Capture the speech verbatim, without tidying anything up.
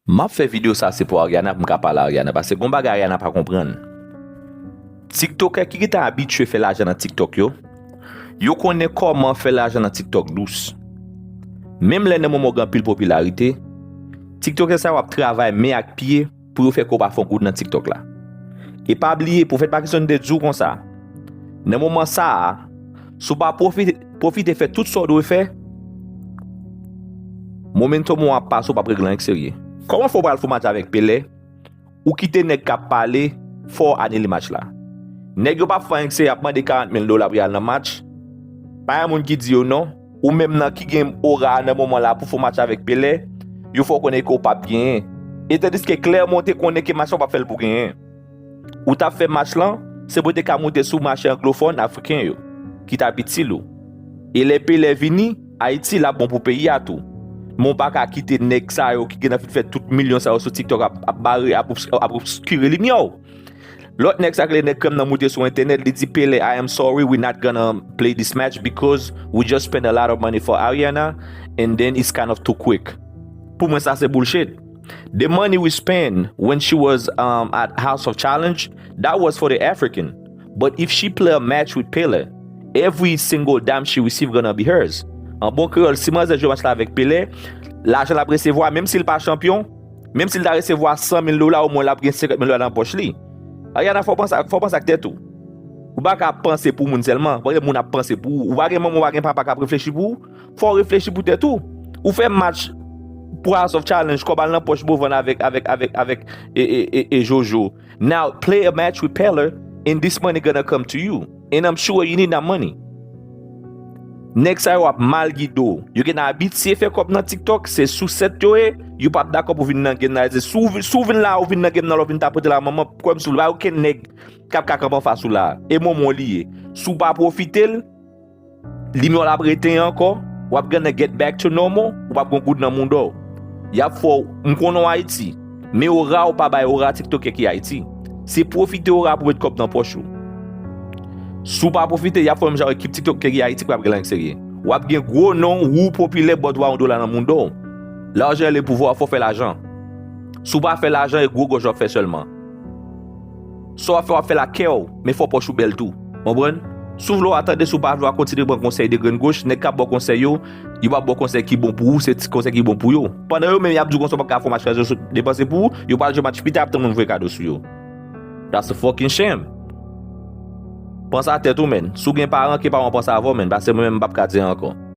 M ap fè videyo sa se pou Ariana, pou m ka pale Ariana, paske gon bagay Ariana pa konprann. Tiktokè ki gentan abitye fè lajan nan TikTok yo, yo konnen kòman fè lajan nan TikTok dous. Menm lè nan moman w gen anpil popilarite, tiktokè sa yo ap travay men ak pye pou yo fè kò w pa fè yon goud nan TikTok la. E pa bliye, pwofèt Pakistan te di w konsa, nan moman sa a, si w pa pwofite, pwofite fè tout sa w dwe fè, momentum ou ap pase, w p ap regle anyen k serye. Kòman fè w pral fè yon match avèk Pele, ou kite nèg k ap pale fò anile match la? Nèg yo p ap fè anyen k serye, ap mande karant mil dola pou y al nan match. Pa gen moun ki di yo non. Ou menm nan ki gen ora nan moman la pou fè yon match avèk Pele, yo fè w konnen ke w p ap genyen. E tandiske klèman w te konnen ke match la w p ap fè l pou genyen. Ou t ap fè match lan, se pou te ka moute sou mache anglofòn afriken yo, ki t ap itil ou. E lè Pele vini Ayiti, l ap bon pou peyi a tou. Men w pa ka kite nèg sa yo ki gentan fin fè tout milyon sa yo sou TikTok ap, ap bare, ap obs-, ap obskire limyè w. Lòt nèg sa k rele nèg krèm nan moute sou entènèt, li di Pele, "I am sorry, we not gonna play this match because we just spent a lot of money for Ariana and then it's kind of too quick." Pou mwen sa se bullshit. The money we spent when she was, um, at House of Challenge, that was for the African. But if she play a match with Pele, every single dime she receive gonna be hers. An bon kreyòl, si manzè jwe match la avèk Pele, lajan l ap resevwa, menm si l pa chanpyon, menm si l ta resevwa san mil dola, omwen l ap gen senkant mil dola nan pòch li. Ariana, fò w panse, fò w panse ak tèt ou. Ou pa ka panse pou moun sèlman. Ou pa gen moun ap panse pou ou. Ou pa gen manman, ou pa gen papa k ap reflechi pou ou. Fò w reflechi pou tèt ou. Ou fè match pou House of Challenge, kòb al nan pòch Bovan avèk, avèk, avèk, avèk e, e, e, e Jojo. Now, play a match with Pele, and this money gonna come to you. And I'm sure you need that money. Nèg sa yo ap mal gide w. Yo gentan abitye fè kòb nan TikTok, se sousèt yo ye, yo p ap dakò pou vin nan game nan. Si w, si w vin la, ou vin nan game nan, lè w vin tapote la, manman, kwè m si w, pa okenn nèg k ap ka kanpe anfas ou la. E manman w li ye. Si w pa pwofite l, limyè w la ap rete ankò, w ap gonna get back to normal, ou p ap gen goud nan mouda w. Y ap fè w, m konnen w Ayiti, men ora w pa bay ora tiktokè ki Ayiti. Se pwofite ora pou met kòb nan pòch ou. Si w pa pwofite, y ap fè w menm jan ekip tiktokè ki Ayiti pou y ap gen lang serye. W ap gen gwo non, ou popilè, but w a yon dola nan mouda w. Lajan e le pouvwa, fò w fè lajan. Si w pa fè lajan, e gwo gòj w ap fè sèlman. Sa w ap fè, w ap fè l ak kè w, men fò pòch ou bèl tou. Konprann? Si w vle w a tande, si w pa vle w a kontinye pran konsèy de grenn goch, nèg k ap ba w konsèy yo, yo p ap ba w konsèy ki bon pou ou, se ti konsèy ki bon pou yo. Pandan yo menm y ap di w konsa w p ap ka fè yon match, yo sot depanse pou ou, yo pral jwe match pita, y ap tann moun voye kado sou yo. That's a fucking shame. Panse a tèt ou, menn. Si w gen paran, ke paran w panse avè w, menn, paske mwen menm m p ap ka di ankò.